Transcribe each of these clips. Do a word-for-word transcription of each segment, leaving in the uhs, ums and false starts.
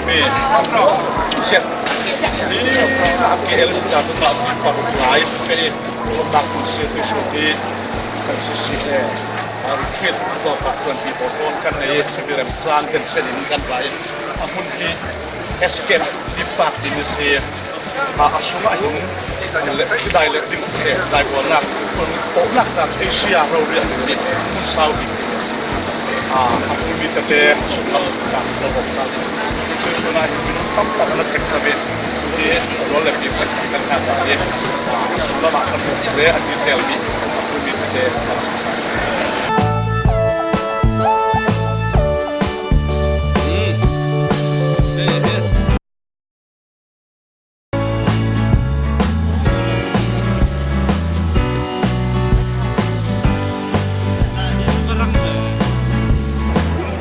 Mi, set. Ni, a K L C ta chu ta si pa lai fe. Lo ta ku se ti su ni. Kan si si le. A retreat to pa chuan pi po pon kan nei. Chumi rem sang kan se ni kan vai. A mun hi escape ti pa ti ni si. A, a sungah hin, le, tidai le ding se, dai bualnak, tawpnak ta chu Asia rori a min hmun sau bik bik a si. A, a tul mi te te, sung lam sung ta, lo bawk sa. Tui suna hin minung tam tak na thek sa ve. Hi, lo le pi kan kan kan ta hi. A, sung lam a kan le a detail mi, a tul mi te te, a sung sa.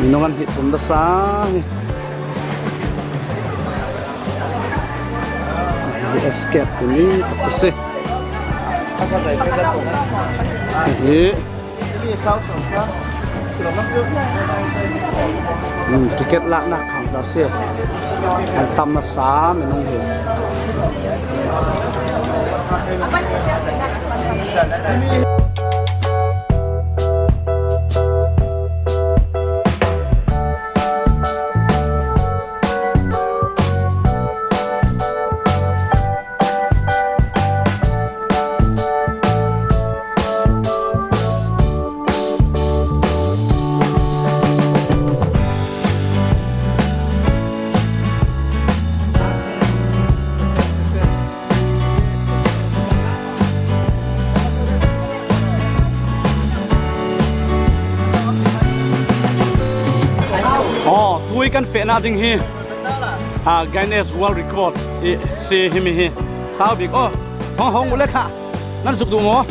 Minung an hih tum da sa hi. Hi escape tu ni tak tu si. Hi. Hmm, ticket lakna counter si. An tam nasa minung hi. Aw, tui kan fehna ding hi. A, Guinness World Record i si hi mi hi. Sau bik aw. Hong hong u le kha. Nan zuk duh maw?